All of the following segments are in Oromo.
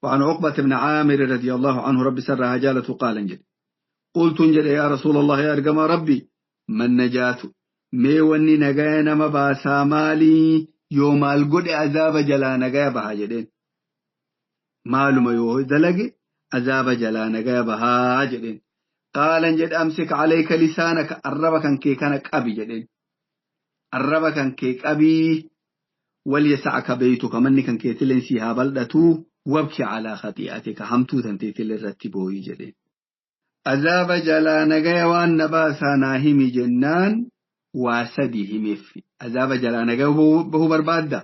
وعن عقبة بن عامر رضي الله عنه رب سرها جالة قال انجل قلت انجل يا رسول الله يا أرقم ربي ما النجاة مي وني نجانا مباسا مالي يوم القد عذاب جلا نجا بها جدين مالما يوه دلقي عذاب جلا نجا بها جدين قال انجل أمسك عليك لسانك الربك كي كانك أبي جدين الربك كيك أبي وليسعك بيتك منك كيتلن سيها بلدتو وابكي على خطيئتك همتو تنتيتل الرتبوي جدين عذاب جلا نجا وان نباسا ناهمي جنان واسدي همفي عذاب جلا نجا بهو برباد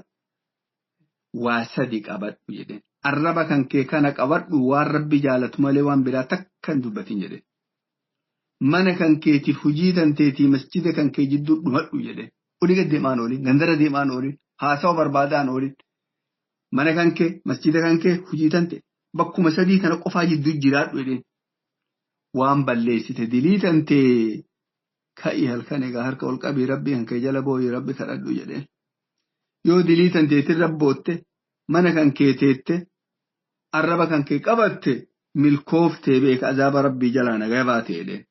واسدي قبط جدين الرب كان كي كان قبط والرب جالت مالي وان بلا تكن دبتين جدين من كان كيتي فجي تنتيتي مسجد كان كي جدو دمدو جدين olii gad deemaan oolin gandara deemaan oolin haasawa barbaadaan oolin mana kan kee masjida kan kee hojii tante bakkuma sadii tana qofaa jidduu jiraadhu jedheen waan balleessite dilii tante ka'i halkan egaa harka ol qabii rabbii kan kee jala booyii rabbi kadhadhu jedheen yoo dilii tanteetiin rabbootte mana kan kee teette arraba kan kee qabatte milkooftee beeka azaaba rabbii jalaa nagaa baate jedheen.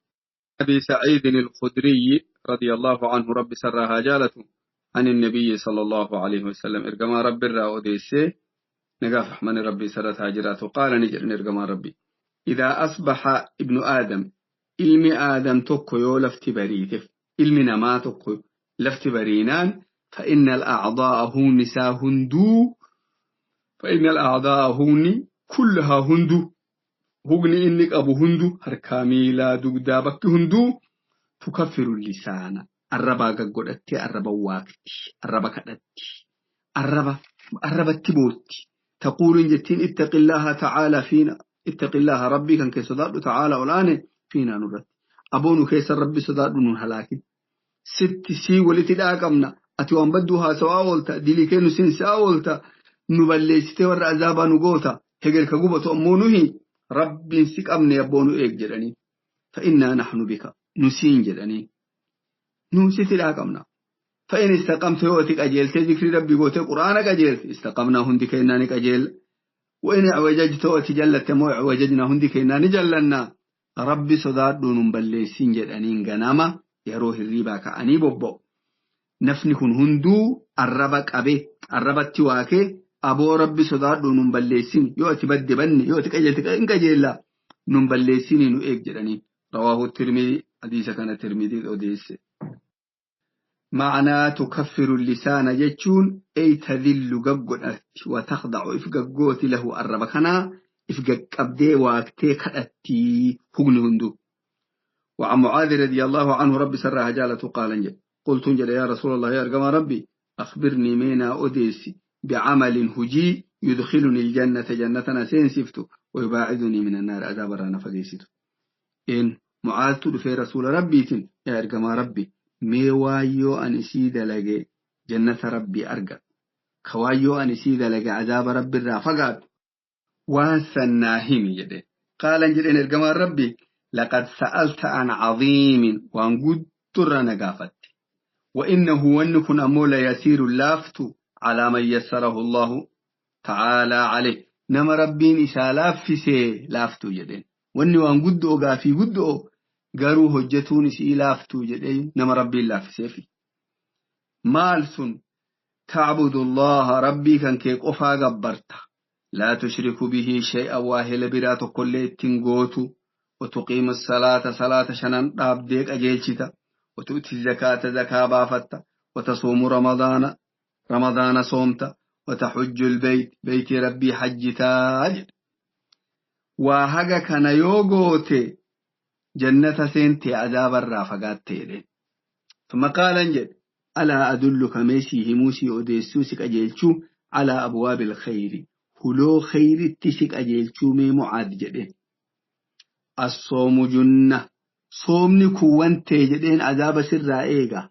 أبي سعيد الخدري رضي الله عنه رب سرها جالته عن النبي صلى الله عليه وسلم إرجما رب الرأوديسي نقاف رحمن ربي سرتها جراته قال نجر إرجما ربي إذا أصبح ابن آدم ilmi aadam tokko yoo lafti bariiteef ilmi namaa tokko lafti bariinaan فإن الأعضاء هون نساء هندو فإن الأعضاء هون كلها هندو هغني إنك أبو هندو هركاميلا دقدا بك هندو تكفر اللسان الربا قدتي الربا واكتي الربا كدتي الربا الربا تبوتي تقول جتين اتق الله تعالى فينا اتق الله ربي كان كي صداد تعالى والآن فينا نرد أبونو كيس ربي صداد نون هلاكي ست سي ولتي داقمنا ati waan badduu haasawaa oolta dilii kennu seensaa oolta nu balleessitee warra azaabaa nu goota heger ka gubatu ammoo nuhi rabbiin si qabne abboo nu eeg jedhanii fa'innaa naxnu bika nu siin jedhanii nu si tidhaa qabna fa'in istaqamte yoo ati qajeeltee zikrii rabbii gootee quraana qajeelte istaqamnaa hundi kennaa ni qajeella وإن اعوججت وتجلت مو اعوججنا هندي كينا نجلنا ربي صدادو نبلسين جدانين غناما يروه الريبا كأني بوبو nafni kun hunduu arraba qabe arrabatti waakee aboo rabbi sodaadhu nun balleessin yoo ati badde banne yoo ati qajeelte hin qajeella nun balleessini nu eeg jedhanii rawaahu tirmidii hadiisa kana tirmidii odeesse. Ma'anaa tukaffiru lisaana jechuun ey tadillu gaggodhatti wa takhda'u if gaggooti lahu arraba kanaa if gaqqabdee waaktee kadhattii hugni hunduu. وعن معاذ رضي الله عنه رب سرها جالته قال جل قلت انجل يا رسول الله يا أرقم ربي أخبرني مينا أديسي بعمل هجي يدخلني الجنة جنتنا سينسفت ويباعدني من النار عذاب رانا فقيست إن معاذ في رسول ربي يا أرقم ربي مي وايو أن سيد لقي جنة ربي أرقى كوايو أن سيد لقي عذاب ربي الرافقات وانسناهم يده قال انجل إن أرقم ربي لقد سألت عن عظيم وأن قد نقافت وإنه ونكن أمول يسير اللافت على من يسره الله تعالى عليه نما ربين إسا لافسي لافتو جدين واني وان قدو قافي قدو قروا هجتون إسي لافتو جدين نما ربين لافسي في مالسن تعبد الله ربي كان كيك أفا قبرت لا تشرك به شيئا واهل برات كل تنقوتو وتقيم الصلاة صلاة شنان رابديك أجيلشتا وتؤتي الزكاة زكاة بافتا وتصوم رمضان رمضان صومت وتحج البيت بيت ربي حج تاج وهجا كان يوغوتي جنة سنتي عذاب الرافقات تيرين ثم قال انجد ألا أدلك ميسي هموسي أوديسوسك أجيلشو على أبواب الخير هلو خير التسك أجيلشو مي معاذ جدين الصوم جنة صومني كوانتي جدين عذاب سر ايغا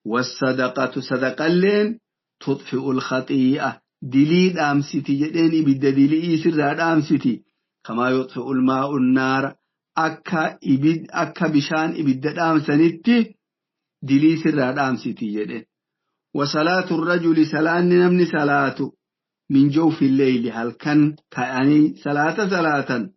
والصدقة صدقة لين تطفئ الخطيئة دليل أمسيتي جدين إبدا دليل سر أمسيتي كما يطفئ الماء النار أكا إبد أكا بشان إبدا أمسنتي دليل سر أمسيتي جدين وصلاة الرجل سلان نمني صلاة من جوف الليل هل كان كأني صلاة صلاة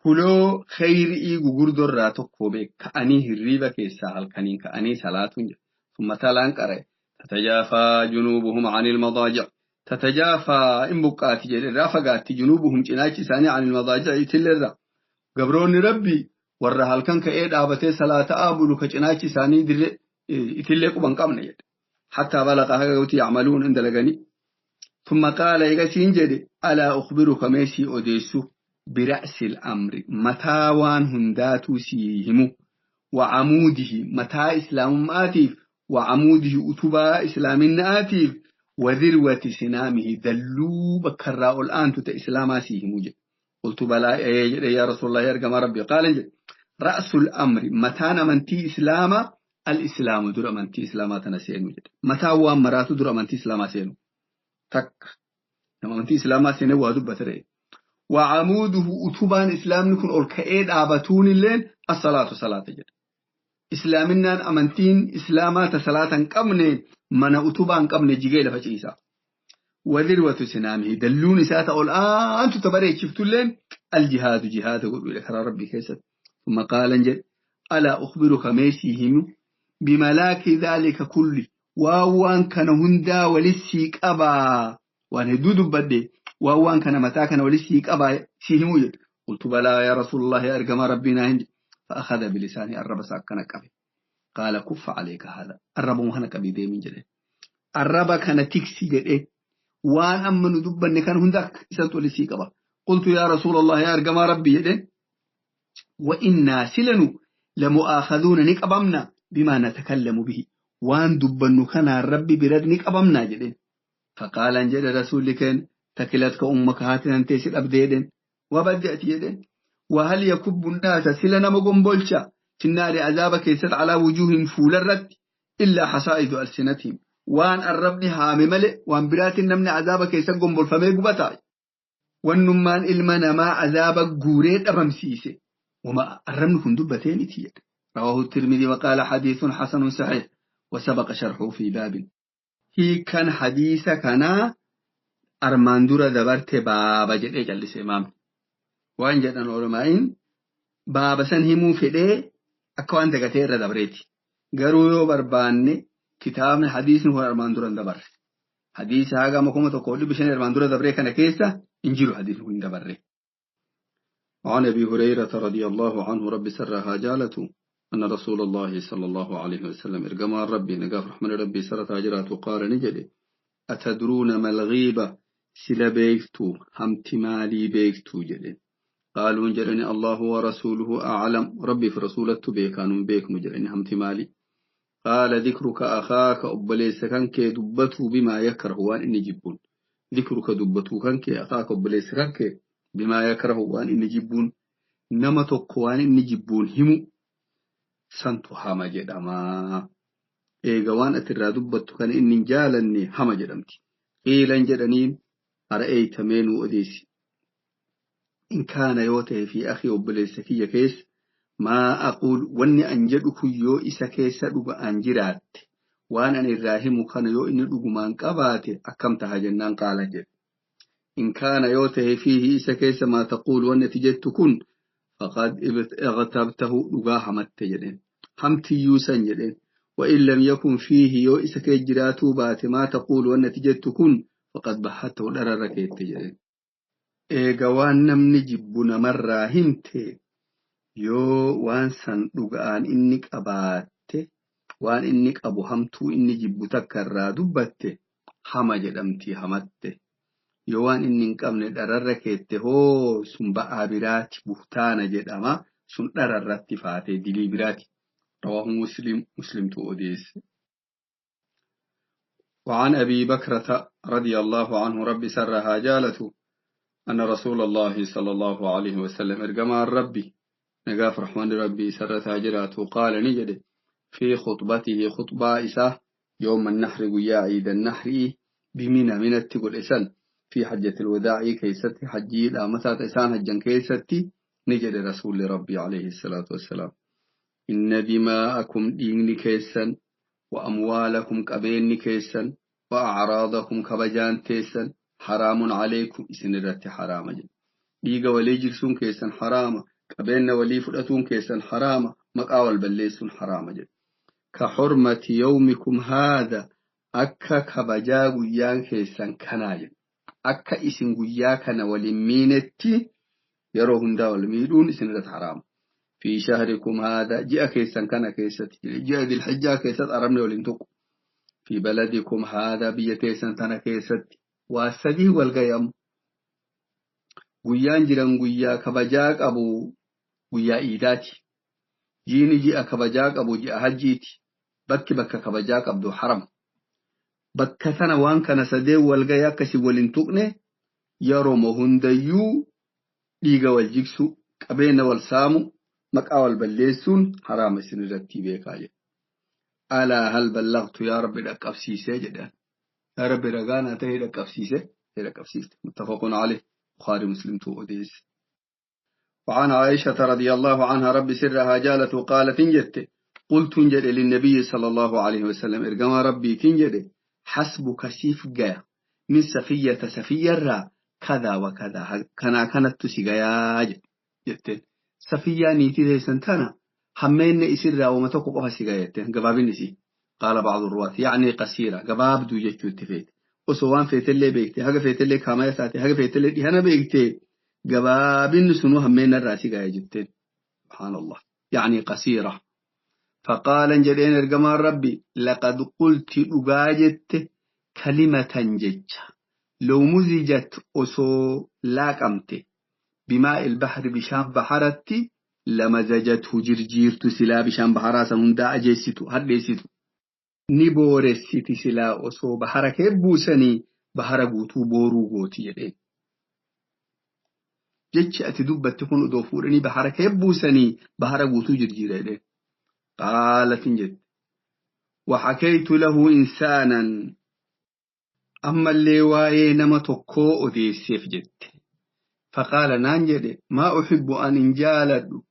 huloo kheyri'ii gugurdorraa tokko beek ka'anii hirriiba keessaa halkaniin ka'anii salaatuun jedha. Summa talaan qara'e. Tatajaafaa junuubuhum anil madaajic. Tatajaafaa in buqqaati jedhe irraa fagaatti junuubuhum cinaachi isaanii anil madaajic itillerra. Gabroonni rabbi warra halkan ka'ee dhaabatee salaata'aa bulu ka cinaachi isaanii dirre itillee quban qabne jedhe. Hattaa balaqa haga gauti yacmaluun in dalaganii. Summa qaala eegasiin jedhe alaa ukhbiruka meesii odeessu. برأس الأمر متى وان هنداتو سيهم وعموده متى إسلام آتيف وعموده أتبا إسلام آتيف وذروة سنامه دلو بكراء الآن تت إسلام سيهم قلت بلى يا رسول الله يرقم ربي قال رأس الأمر متى نمنتي إسلام الإسلام در أمنتي إسلام تنسين متى وان مرات در أمنتي إسلام سينو تك نمنتي إسلام سينو وادب وعموده أتوبان إسلام نكون أولكئيد آباتون الليل الصلاة صلاة جد إسلامنا أمنتين إسلاما صلاة قمني من أتوبان قمني جيجي فجيسا وذروة سنامه دلوني ساتا أول أنتو تبريت شفتوا الليل الجهاد جهاد قلوا لك ربي كيست ثم قال جد ألا أخبرك ميسيهم بملاك ذلك كله وأوان كان هندا ولسيك أبا وأن هدود بدي وأوان كان متى كان ولسيك أبا سيهمو قلت بلى يا رسول الله أرقم ربنا هند فأخذ بلساني الرب ساكن كبي قال كف عليك هذا الرب مهنا كبي دي من جده الرب كان تكسي جده وان أمن دبا كان هندك سنت ولسيك أبا قلت يا رسول الله يا أرقم ربي جده وإنا سلنو لمؤاخذون نكبمنا بما نتكلم به وان دبا كان الرب برد نكبمنا جده فقال أنجل رسول كان تكلتك أمك هاتنا انتيسر أبديدن وبدأت يدن وهل يكب الناس سلنا مقنبولشا في النار عذابك يسد على وجوههم فول الرد إلا حصائد ألسنتهم وان الربني هامي ملئ وان برات النمن عذابك يسد قنبول فمي قبطاي والنمان إلمنا ما عذابك قوريت أبمسيسي وما الرمن كندبتين تيد رواه الترمذي وقال حديث حسن صحيح وسبق شرحه في باب هي كان حديث كان armaan dura dabarte baaba jedhee callise imaamni. Waan jedhan olomaa'iin baaba san himuu fedhee akka waan dagatee irra dabreeti. Garuu yoo barbaanne kitaabni hadiisni kun armaan dura hin dabarre. Hadiisa haga 1500 armaan dura dabree kana keessa hin jiru hadiisni kun hin dabarre. وعن أبي هريرة رضي الله عنه رب سرها جالته أن رسول الله صلى الله عليه وسلم إرجما ربي نقاف رحمن ربي سرت أجراته قال نجده أتدرون ما الغيبة سلا بيكتو همت مالي بيكتو جدين قالوا جرني الله ورسوله أعلم ربي في رسولته بيكانون بيك مجرني همت مالي قال ذكرك أخاك أبليس كانك دبته بما يكره وأن إني جبون ذكرك دبته كانك أخاك أبليس كانك بما يكره وأن إني جبون نما تقوان إني جبون همو سنتو هما جدما eega waan ati irraa dubbattu kana inni hin jaalanne hama jedhamti. Qiilan jedhaniin ara'eeyta mee nuu odeessi. In kaana yoo ta'e fi akhi obboleessa kiyya keessa maa aquul wanni an jedhu kun yoo isa keessa dhuga'aan jiraatte waan an irraa himu kana yoo inni dhugumaan qabaate akkam taha jennaan qaala jedhe. In kaana yoo ta'e fiihi isa keessa maa taquul wanni ati jettu kun faqad ightabtahu dhugaa hamatte jedheen. Hamtiyyuu san jedheen. وإن لم يكن فيه يو إسك جراتو بات ما تقول والنتيجة تكون فقد بحته دررك يتجرين إيغا وان نمني جبنا مرة همت يو وان سن دقان إنك أبات وان إنك أبو همتو إني جبو تكرر دبت حما جدمتي همت يو وان إنك أمن دررك يتهو سن بقى برات بهتان جدما سن دررت فاتي دلي براتي رواه مسلم مسلم تؤديس وعن أبي بكرة رضي الله عنه رب سرها جالته أن رسول الله صلى الله عليه وسلم ارجما ربي نقاف رحمن ربي سرتها جراته قال نجد في خطبته خطبة إساه يوم النحر ويا عيد النحر بمنى من التقل إسان في حجة الوداع كيستي حجي لا مثلا إسان حجا كيستي نجد رسول ربي عليه الصلاة والسلام إن دماءكم ديني كيسا وأموالكم كبيني كيسا وأعراضكم كبجان تيسا حرام عليكم إسن الرت حرام جد ديغا ولي جرسون كيسن حرام قبين ولي فرأتون كيسن حرام مقاول بليسون حرام جد كحرمة يومكم هذا أكا كبجا قيان كيسن كناجد أكا إسن قيا كان ولمينتي يروهن دا والميدون إسن الرت حرام في شهركم هذا جاء كيسن كان كيست جاء ذي الحجة كيست أرمني ولنتق في بلدكم هذا بيا كيسن تنا كيست واسدي والقيم guyyaan jiran guyyaa kabajaa qabu guyyaa iidaati. Jiini ji'a kabajaa qabu ji'a hajjiiti. Bakki bakka kabajaa qabdu haram. Bakka sana waan kana sadee walgayee akkasii waliin tuqne yeroo hundayyuu dhiiga wal jigsu, qabeenya wal saamu, maqaa wal balleessuun haraama isin irratti beekaa jedha. Alaa hal ballagtu yaa rabbi dhaqqabsiisee jedhan. Yaa rabbi ragaa naa ta'e dhaqqabsiisee dhaqqabsiiste. Muttafaqun alayh. بخاري مسلم تؤديس. وعن عائشة رضي الله عنها رب سرها جالت وقالت انجدت قلت انجد للنبي صلى الله عليه وسلم ارقم ربي تنجد حسبك سيفقا من سفية سفية را كذا وكذا كنا كانت تسيقيا جدت سفية نيتي ذي سنتنا حمين إسرا ومتوقف سيقيا قباب نسي. قال بعض الرواة يعني قصيرة قباب دو جتشو اتفيت osoo waan feetellee beekte haga feetellee kaamaya taate haga feetellee dhihana beekte gabaabinni sunuu hammeenna irraa si gaye jetteen. Subhaanallah. Yacni qasiira. Faqaalan jedheen ergamaan rabbi laqad qulti dhugaa jette kalimatan jecha law muzijat osoo laaqamte bimaa ilbahri bishaan baharatti lamazajathu jirjiirtu silaa bishaan baharaa san hundaa ajeessitu hadheessitu. Ni booressiti silaa osoo bahara kee buusanii bahara guutuu booruu gooti jedheen. Jechi ati dubbatti kun odoo fuudhanii bahara kee buusanii bahara guutuu jirjiira jedheen. Qaalatin jette. Waxakaytu lahu insaanan ammallee waa'ee nama tokkoo odeesseef jette. Faqaala naan jedhe maa uhibbu an hin jaaladhu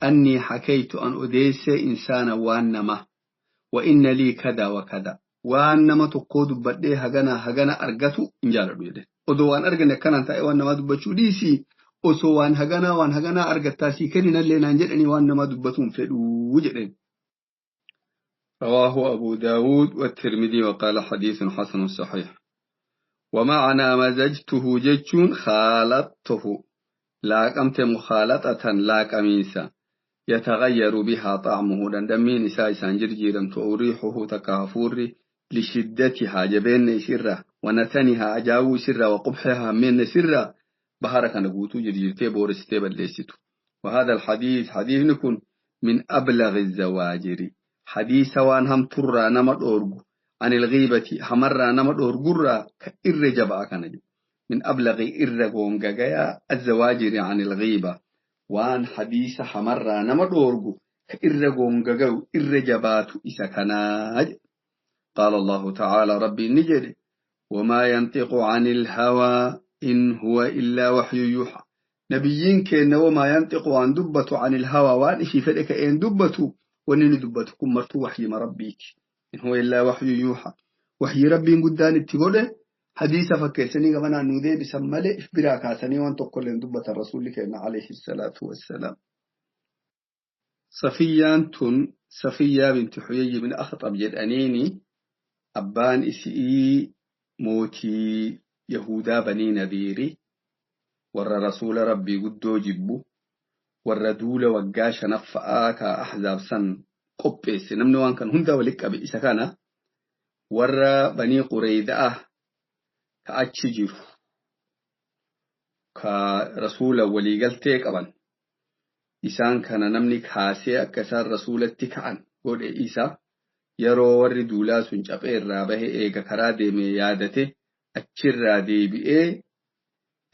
annii hakaytu an odeessee insaana waan nama. وإن لي كذا وكذا وأن ما تقود بدي هجنا هجنا أرجته إن جالب يده ودوان أرجنا كان أنت وأن ما دبتشو ديسي وسوان هجنا وأن هجنا أرجت كرنا اللي ننجل إني وأن ما دبتهم في الوجرين. رواه أبو داود والترمذي وقال حديث حسن صحيح. ومعنى مزجته جتشون خالطته لاقمت مخالطة لاقميسا يتغير بها طعمه دندمين سايسان جرجيرا توريحه تكافور لشدتها جبين سرة ونتنها أجاو سرة وقبحها من سرة بهارك نقوتو جرجيرتي بورستي بليستو. وهذا الحديث حديث نكون من أبلغ الزواجر حديث وان هم ترى نمر أورجو عن الغيبة همرى نمر أورجو كإر جبا كنجي من أبلغ إر جايا الزواجر عن الغيبة وان حديث حمرا نما دورغو كإر غونغغو إر جباتو إسا كناج. قال الله تعالى ربي نجد وما ينطق عن الهوى إن هو إلا وحي يوحى. نبيين كأن وما ينطق عن دبة عن الهوى وان إشي فلك إن دبة ونين دبتكم مرتو وحي ما ربيك إن هو إلا وحي يوحى. وحي ربي قدان التقوله حديث فكيسني كمان نودي بسمله إفبراكاسني وان تقول دبة الرسول كان عليه الصلاة والسلام. صفية صفية بنت حيي بن أخطب جدأنيني أبان إسئي موتي يهودا بني نذيري ور رسول ربي قدو جبو ور دول وقاش نفآك أحزاب سن قبس نمنوان كان هندا ولك أبي إسكانا ور بني قريدة كأتش جيرو كرسول ولي قلتك أبان إسان كان نمني كاسي أكسر رسولتي كأن قول إيسا yeroo warri duulaa sun caphee irraa bahe eega karaa deeme yaadate achirraa deebi'ee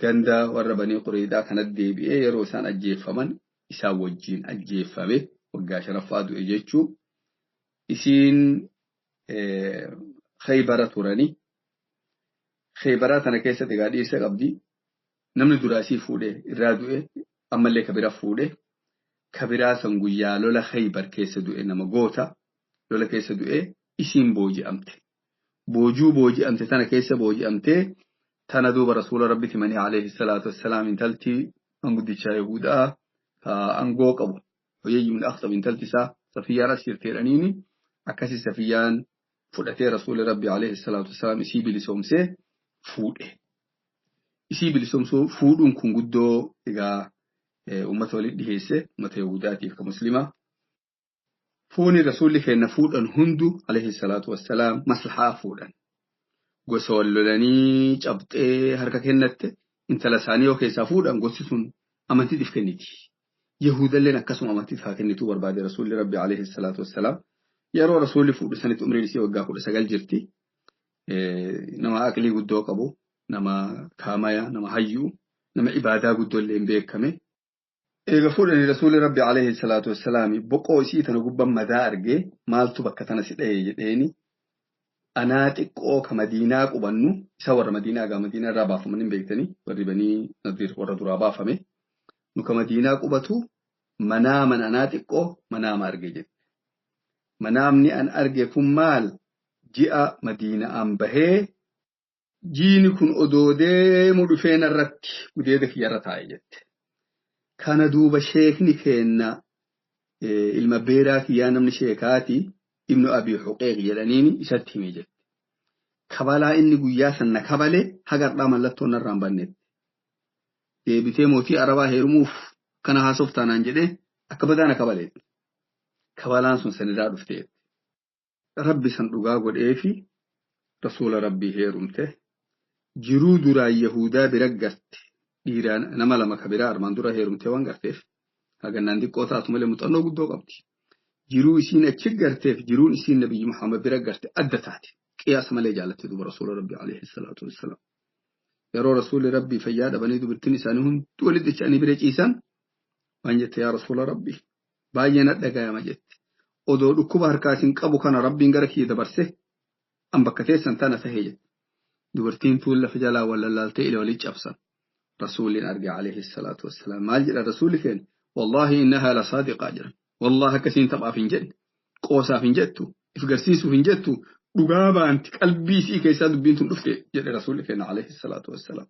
ganda warra banii Qureedaa kanatti deebi'ee yeroo isaan ajjeeffaman isaan wajjin ajjeeffame waggaa shanaffaa du'e jechuu. Isiin Khaybara turanii Khaybara tana keessatti egaa dhiirsa qabdi. Namni duraasii fuudhee irraa du'e ammallee kabira fuudhee kabiraa san guyyaa lola Khaybar keessa du'e nama goota. Lola keessa du'e isiin booji'amte. Boojuu booji'amte tana keessa booji'amtee Tana duuba rasuula rabbitti himanii alayhi salaatu wassalaam intalti manguddichaa Yahudaa aangoo qabu. Huyayyi ibn Akhtab intalti isaa Safiyyaan as jirti jedhaniini akkasii Safiyyaan fudhatee rasuula rabbi alayhi salaatu wassalaam isii bilisoomsee fuudhe. Isii bilisoomsuu fuudhuun kun guddoo egaa uummata walitti dhiheesse uummata Yahudaatiif ka Muslimaa. Fuuni rasuulli keenya fuudhan hundu alayhi salaatu wassalaam maslahaa fuudhan. Gosa wal lolanii cabxee harka kennatte intala isaanii yoo keessaa fuudhan gosti sun amantiitiif kenniti. Yahudalleen akkasuma amantiif haa kennituu barbaade rasuulli rabbi alayhi salaatu wassalaam. Yeroo rasuulli fuudhu sanitti umriin isii waggaa 19 jirti. Nama aqlii guddoo qabu, nama kaamaya, nama hayyuu, nama ibaadaa guddoo illee hin beekame. Eega fuudhanii rasuulli rabbi alayhi salaatu wassalaam boqoo isii tana gubbaan madaa argee maaltu bakka tana si dha'e jedheeni anaa xiqqoo ka Madiinaa qubannu isa warra Madiinaa gaa Madiinaa irraa baafaman hin beektanii warri Banii Nadiir warra duraa baafame nu ka Madiinaa qubatu manaaman anaa xiqqoo manaama arge jette. Manaamni an arge kun maal ji'a Madiinaan bahee jiini kun odoo deemu dhufee narratti gudeeda kiyyarra taa'e jette. Kana duuba sheekni keenna ilma beeraa kiyyaa namni sheekaati ibnu Abii Huqeeq jedhaniini isatti hime jette. Kabalaa inni guyyaa sanna kabale hagar'aa mallattoo narraa hin bannetti. Deebitee mootii Arabaa heerumuuf kana haasoftaanaan jedhee akka badaana kabaleetti. Kabalaan sun sanirraa dhufte. Rabbi san dhugaa godheefi rasuula rabbii heerumte. Jiruu duraan Yahudaa bira garte. Dhiiraan nama lama ka biraa armaan dura heerumtee waan garteef hagannaan xiqqoo taatu malee muuxannoo guddoo qabdi. Jiruu isiin achi garteef jiruun isiin nabiyyi Muhammad bira garte adda taate. Qiyaasa malee jaalatte duba rasuula rabbii alayhi salaatu wassalaam. Yeroo rasuulli rabbii fayyaa dhabanii dubartiin isaanii hundi walitti dacha'anii bira ciisan waan jette yaa rasuula rabbii baay'ee na dhagayama jette. Odoo dhukkuba harkaa isin qabu kana rabbiin gara kiyya dabarse an bakka teessan tana tahee jette. Dubartiin tuun lafa jalaa wal lallaaltee ila walii cabsan. رسول أرجع عليه الصلاة والسلام ما جرى رسول كان والله إنها لصادقة جرى والله كسين تبقى في جد قوسا في جدته إفقرسيسو في جدته رقابة أنت قلبي سي كيسا دبينتم رفت جرى رسول كان عليه الصلاة والسلام.